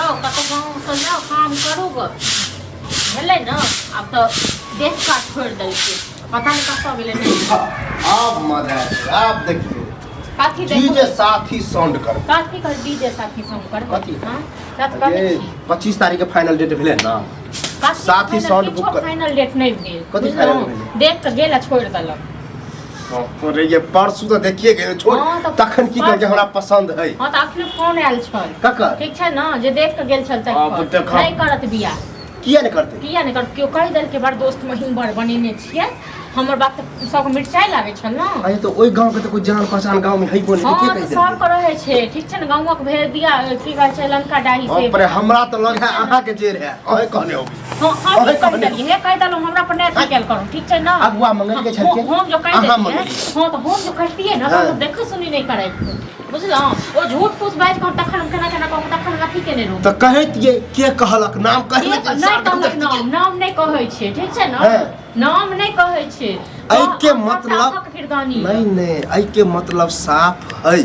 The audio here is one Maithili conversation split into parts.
जाओ कतौ गाँवसँ जाओ काम करू गऽ भेलै ने आब तऽ देख कऽ छोड़ि देलकै पता नहि कतऽ गेलै नहि। आब मजा आयत, आब देखियौ कथी देखू डीजे साथी साउंड कर कथी कर डीजे साथी संग कर कथी? हाँ कथी कहै ये छी 25 तारीख के फाइनल डेट भेलै ना? कथी साथी final? Sound किछो बुक कर। फाइनल डेट नहि भेल। कथी बुझलहुँ? final भेलै? देख कऽ गेल आ छोड़ि देलक। अरे ये परसू तऽ देखिए गेल छोड़। हाँ, तऽ तखन की कहलकै हमरा पसंद है? हँ, तऽ अखने फोन आयल छल। ककर? ठीक छै ने, जे देख कऽ गेल छल आब तकर। देखब। नहि करत बियाह। किया नहि करतै? किया नहि करत? केओ कहि देलकै बड़ दोस्त महीम बड़ बनेने छियै। हमर बात तऽ सबके मिरचाइ लागै छल ने। अरे, तऽ ओहि गाँव के तऽ कोई जान पहचान गाँव में है कोन? के हँ, कहि तऽ देलकै? सबके रहै छै, ठीक छै ने, गाँवक भेज दिया की कहै छै लंका डाही से। बाप रे, हमरा तऽ लग है अहाँ के जेर है, अहें कहने होबी। हँ, हम अहें की कहि कहने। देलियै? हे, कहि देलहुँ, हमरा पर नहि अथी कयल करू, ठीक छै ने? अगुआ मंगल के छलकै। हम जो कहि अहाँ देलियै। मंगलियै। हँ, तऽ हम जो कहितियै ने तऽ हम देखो सुनी नहि करैत, बुझलहुँ? ओ झूठ फूस बाजि कऽ हम तखन हम केना केना कऽ तखन हम अथी केने रहूँ। तऽ कहैतियै के कहलक, नाम के कहले। नहि कहलक नाम, नाम नहि कहै छै, ठीक छै ने? नाम नहि कहै छै। एहिके मतलब किरदानी। नहीं नहीं, एहिके मतलब साफ है,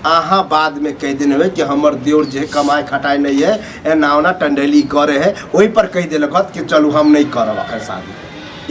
अहाँ बाद में कहि देने होय कि हमर देवर जे है कमाइ खटाइ नहीं है, एना ओना टंडेली करे है, ओहि पर कहि देलक हत कि चलू हम नहीं करब अखन शादी,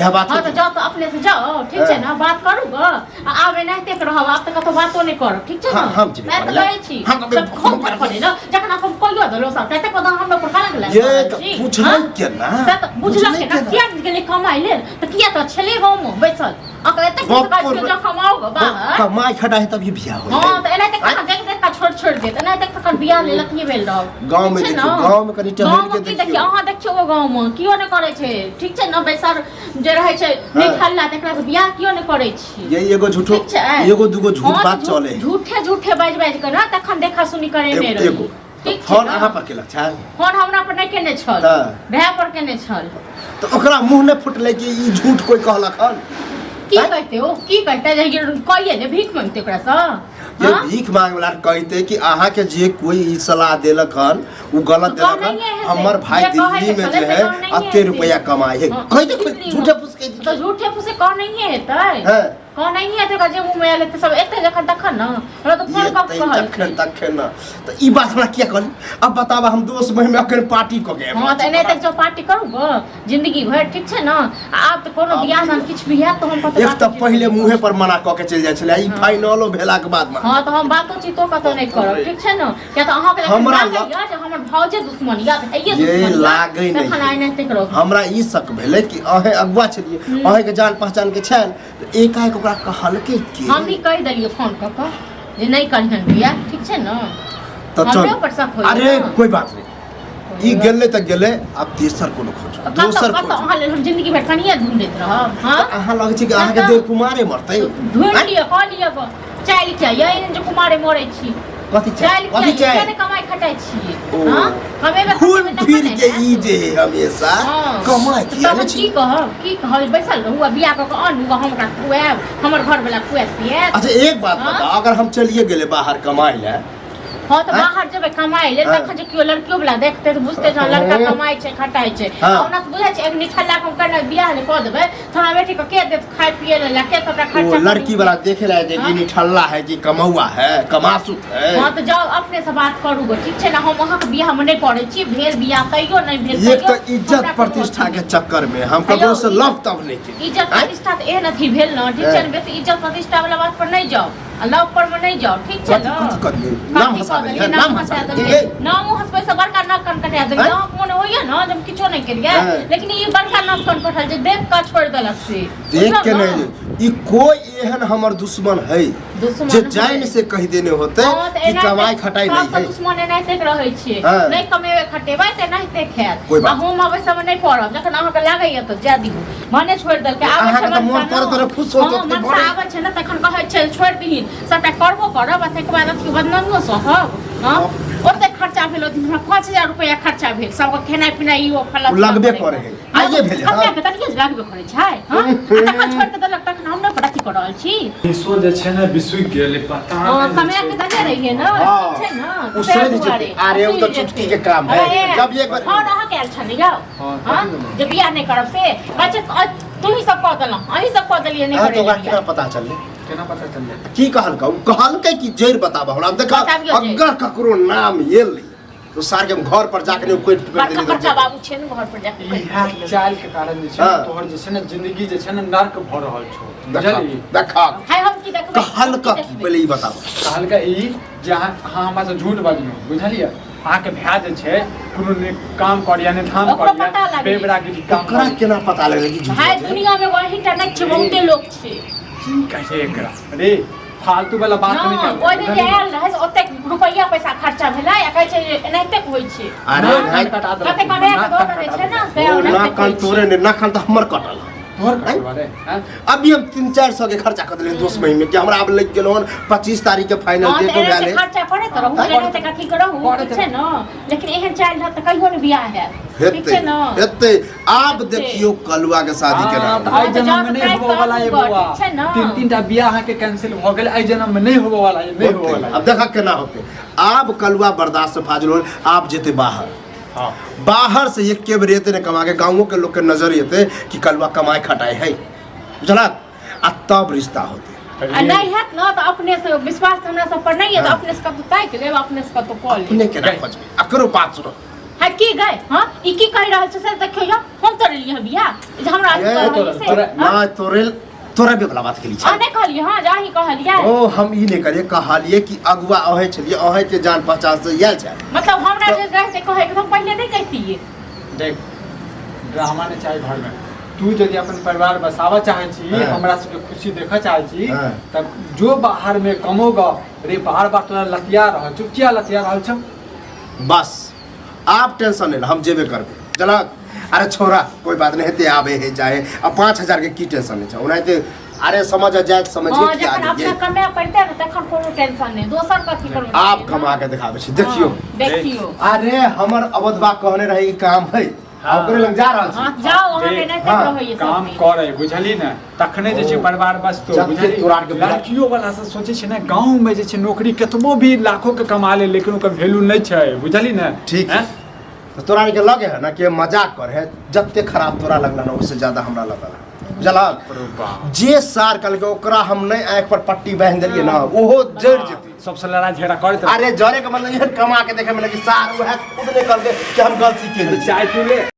यह बात। हँ, तऽ जाउ तऽ अपने से जाउ, ठीक छै ने? बात करू गऽ आ आब एनाहिते के रहब, आब तऽ कतौ बातो नहि करब, ठीक छै ने? हाँ, हम जेबै मैं तऽ करै लए। कहै छी। हम तऽ हम करै ने जखन हम कहियो देलहुँ सबटा तकर बाद हमरा पर कलंक लागि ये रहल तऽ छी। पुछलै हाँ? केना? से तऽ बुझलक बुझलै केना? किया गेलै कमाइ लेल? तऽ किया तऽ छलै गाँवमे बैसल अकर एतेक बाप पैसा रे। जब कमाओ गऽ बाहर। कमाइ खटाइ है तभी बियाह होय। हँ, तऽ एनाहिते कहाँ देख देख कऽ छोड़ि छोड़ि देत, एनाहिते तखन बियाह लेल अथिये भेल रहब। गाँवमे ठीक छै देखियौ, ने? गाँवमे कनि टहलि गाँवमे के की देखियौ। देखियौ? अहाँ देखियौ, ओ गाँवमे केओ नहि करै छै, ठीक छै ने? बैसर जे रहै छै निठल्ला तकरा से बियाह केओ नहि करै छै। ये एगो झूठो ठीक छै। एगो दूगो झूठ हँ, तऽ बात चले है। झूठे झूठे बाजि बाजि कऽ ने तखन देखा सुनी करेने एगो रही। एगो ठीक छै फोन ने? अहाँ पर केलक छै? फोन हमरा पर नहि केने छल। तऽ? भाय पर केने छल। तऽ ओकरा मुँह नहि फुटलै कि ई झूठ कोइ कहलक हन? की आँय? कहते ओ? की कहते जे कहिए ने भीख मांगते ओकरासँ? जे हाँ? भीख मांगे वाला कहते कि अहाँ के जे कोई ई सलाह देलक हन उ गलत तऽ देलक हन। कहनैये हेतै। हमर भाई जे कहै दिल्ली में छलै जे से है कहनैये अते हेतै। रुपया कमाए है। हाँ, कहि दे दिल्ली में। झूठे फूस कहि तऽ झूठे फूसे कहनैये हेतै। हैं। कहनैये हेतै ओकरा जे मुँहमे आयल हेतै सब एतै जखन तखन ने हमरा तऽ फोन कऽ एतै कहलकै। तखन तखन ने तऽ ई बात हमरा किया कहली? अब बताब, हम दोस्त बहिन में अखन पार्टी कऽ के आयब। हँ, तऽ एनाहिते जो पार्टी करू गऽ जिंदगी भरि, ठीक छै ने? आ आब तऽ कोनो बियाह दान किछु भी हैत तऽ हम कतौ एक तऽ बातोचीत पहिले नहि मुँहे करब। पर मना कऽ के चलि जाइ छलै, ई फाइनलो भेलाके बाद मना। हँ, तऽ हम बातोचीतो कतौ नहि करब, ठीक छै ने? किया तऽ अहाँके जखन हमरा लागैया जे हमर भाउजे दुश्मन या भैये ये दुश्मन या लागै नहि तखन छै। आइ एनाहिते करब। हमरा ई शक भेलै कि अहें अगुआ छलियै, अहेंके जान पहचान के छल, तऽ एकाएक ओकरा कहलकै के? हम भी कहि देलियै फोन कऽ कऽ जे नहि करिहन बियाह, ठीक छै ने? तऽ हमरे चल ऊपर शक होइया अरे ने। कोई बात नहीं, ई गेलै तऽ गेलै, आब तेसर कोनो खोजू, कतऽ दोसर कतऽ खोजू। अहाँ लेल हम जिंदगी भरि कनिये ढूंढैत रहब? हाँ। अहाँ लगै छै कि अहाँके कतऽ? देव कुमारे मरतै। ढूंढि आँय? लिअ, कऽ लिअ गऽ। चालि किया यऽ एहन जे कुमारे मरै छी? कथी छै? चालि किया कथी यऽ? किया छै? नहि कमाइ खटाइ छियै? ओ। हाँ, कमेबै घूम खटेबै तखन फिर ने के हैत। ई जे है हमेशा हाँ। कमाइ तऽ किया तहन नहि की छी? कहब, की कहब? बैसल रहू आ बियाह कऽ कऽ आनू आ हम ओकरा खुआएब, हमर घरवला खुआएत पियाएत? अच्छा, एक बात हाँ? बताओ, अगर हम चलिए गेले बाहर कमाइ लए। हँ, तऽ आँय? बाहर जेबै कमाइ लेल तखन जे केओ लड़कियो वला देखतै तऽ बुझतै जे हँ, लड़का कमाइ छै खटाइ छै। आ ओना तऽ बुझै छै एक निठल्ला के हम केना बियाह जे कऽ देबै तऽ हमरा बेटी के के देत खाय पियै लेल आ के सबटा वो खर्चा लड़की वाला देखे ला जे कि निठल्ला है कि कमौआ है, कमासुत है। हँ, तऽ जाउ अपने से बात करू गो, ठीक छै ने? हम अहाँके बियाह मे नहि पड़ै छी। भेल बियाह तैयो, नहि भेल एक तैयो तऽ इज्जत हमरा कोनो प्रतिष्ठा अथी के नहि। चक्कर में हम हेलो, ककरो से लव तब नहीं की। इज्जत प्रतिष्ठा तऽ एहन अथी भेल ने, ठीक छै ने? बेसी इज्जत प्रतिष्ठा वाला बात पर नहि जाउ आ लव पर मे नहि जाउ, ठीक छै कथी ने? कथी कऽ देलियै? नाम कथी हँसा कऽ देलियै, देलियै? नाम नाम हँसा हँसा देलियै। देलियै, नामो हँसबै से बड़का नाक कान कटा देलियै। आँय? अहाँके मोन होइया ने जे हम किछो नहि केलियै? हँ। लेकिन ई बड़का नाक कान कटल जे देख कऽ छोड़ि देलक से। देख के बुझलहुँ ने? नहीं, ई कोई एहन हमर दुश्मन है दुश्मन जे है। जान से कहि देने होते हँ, तऽ कि एनाहिते कमाई खटाई नहीं सबके है। दुश्मन एनाहिते के रहै छै। नहि कमेबै खटेबै तऽ एनाहिते खायत। कोई आ बात हम अबै समय नहि पड़ब, जखन अहाँके लागैया तऽ जाय दियौ, भने छोड़ि देलकै। आबै अहाँके छै तऽ मोन मनसा तोरे ने। तोरे खुश होत हँ, होत मनसा भरे। आबै छै ने तखन कहै छै छोड़ि दहीन, सबटा करबो करब आ ताहिके बाद अथी बदनामियो सहब। हँ, ओते खर्चा भेल ओहि दिन हमरा, 5000 रुपैआ खर्चा भेल सबके खेनाइ पिनाइ ई ओ फल्ला ओ चिल्ला लगबे करैमे। करै है। आइए भेलै, हँ। कमाए के तनिये लगबे करै छै। हँ, आ तखन छोड़ि कऽ देलक तखन हम नहि पर अथी कऽ रहल छी। पैसो जे छै ने बिसुकि गेलै, पता हँ, नहि कमाए छै। के देने रहियै ने। हाँ। ठीक छै ने? ओ ताहि सधि दुआरे। जेतै। अरे, ओ तऽ सधि चुटकी जेतै। के काम है। अरे, जब एक बार- फोन अहाँके आयल छलै यौ? हाँ, हाँ, कथी देलहुँ? जे बियाह नहि करब से कहै छै तूही सब कऽ देलहुँ, अहीं सब कऽ देलियै नहि अहाँ तऽ करै ओकरा लए केना बियाह। पता चललै? केना पता चललै? की कहलकै? ओ कहलकै कि जड़ि बताबऽ हमरा, देखा। बताबियौ जड़ि। अगर ककरो नाम एलै तो सार के हम घर पर जाके नहीं कोई बड़का बड़का बाबू छै ने घर पर जाके कोइ इएह चाल के कारण जे छै ने हाँ। तोहर जे छै ने जिंदगी जे छै ने नर्क भऽ रहल छौ देखा बुझलिही देखा हाय हम की देखबै कहल का की पहले ई बताबो कहलकै ई जे अहाँ अहाँ हमरा से झूठ बजलहुँ बुझलियै अहाँके भाय जे छै कोनो नीक काम करैया ने धाम ओकरो पता करैया लागलै। बेबरागिरी काम ओकरा करैया। केना पता लगलै कि झूठ भाय बजै? दुनिया में वही टा नहि छै बहुते लोक छै की कहै एकरा अरे फालतू वाला बात नहीं नहि कर ओहि दिन जे आयल रहै से ओतेक रुपैआ पैसा खर्चा भेलै आ कहै छै जे एनाहिते होइ छै अरे भाय कटा देलक। कते कमे के दऽ देने छै ने से ओ ओनाहिते नाक कान होइ छै। तोरे ने नाक कान तऽ हमर कटल तोहर कटवा रे हैं? अभी हम 300-400 के खर्चा कर देलियै दोस्त महीने के हमरा आब लग गेल हन 25 तारीख के फाइनल हँ, तऽ डेट भए एनाहिते गेल खर्चा करैत रहू एनाहिते कथी करहु करैत ठीक छै ने लेकिन एहन चालि रहत तऽ कहियो ने बियाह हैत ठीक हेतै छै ने हेतै आब हेतै। देखियौ कलुआ के शादी केना हाँ, तऽ होइए। एहि जन्म में नहीं होबो वाला है बउआ ठीक छै ने? तीन तीन टा बियाह अहाँके कैंसिल भऽ गेल एहि जन्म में नहीं होबो वाला है नहीं होबो होतै। वाला है अब देखा केना होतै आब कलुआ बर्दाश्त से फाजिल होल आब जेतै बाहर हाँ बाहर से एक के बेर एतै ने कमा के गाँवो के लोग के नजर एतै कि कलुआ कमाए खटाए है बुझलक आ तब रिश्ता होतै आ नहि हैत ने तऽ अपने से विश्वास तऽ हमरा सब पर नहि यऽ तऽ अपने से कतौ ताकि लेब अपने से कतौ कऽ लेब अपने केना खोजबै अकरो बात सुनो है की गए हाँ ई की कहि रहल छै से देखियौ यौ हम तोरे लिए बियाह जे हमरा अथी ए, कऽ रहल छै से हाँ? ना तोरे तोरा भी वाला बात केली अहाँ छै नहि कहलियै हाँ जाही कहलियै ओ हम ई नहि करियै कहलियै कि अगुआ अहें छलियै अहें के जान पहचान से आयल छै मतलब हमरा जे रहते कहै के तऽ हम पहिले नहि कहितियै देख ड्रामा नहि चाही घरमे तू यदि अपन परिवार बसाबऽ चाहै छी हाँ। हमरा सबके खुशी देखऽ चाहै छी हाँ। तऽ जो बाहरमे कमोगा रे बार बार तोरा लतिया रहल छौ किया लतिया रहल छौ बस आप टेंशन नहीं हम जेबे करबे जनक अरे छोरा कोई बात नहीं हेते आबे है जाए अब 5000 के की टेंशन नहीं छै ओनाहिते अरे समझ जाए समझ हाँ के जखन आ अपना जाइए कमाए पड़तै ने तखन कोनो टेंशन नहि दोसर कथी करू आप कमा के दिखाबे छी देखियो देखियो अरे हमर अवधबा कहने रहे ई काम है हाँ। ओकरे लग जा रहल हाँ छी जाओ अहाँ के देख, नहि हाँ, रहैए काम सब करे बुझली ने तखने जे छै परिवार बसतो जते बुझली तोरा आरके बुरा- लड़कियो वाला सब सोचै छै ने गाँव में जे छै नौकरी कतबो भी लाखों के कमा ले लेकिन ओकर वैल्यू नहि छै बुझली ने ठीक हैं? तो तोरा आरके लगे है ना कि मजाक कर है जते खराब तोरा लगला ना उससे ज्यादा हमरा लगल बुझलक अरे बाप। जे सार कहलकै ओकरा हम नहि आँखि पर पट्टी बान्हि देलियै ना ओहो जरि जेतै सबसे लड़ाई झगड़ा करैत अरे जरे के मतलब एहन कमा के देखे में लगी सार वएह खुद नहीं कहलकै कि हम गलती केली चाय पी ले।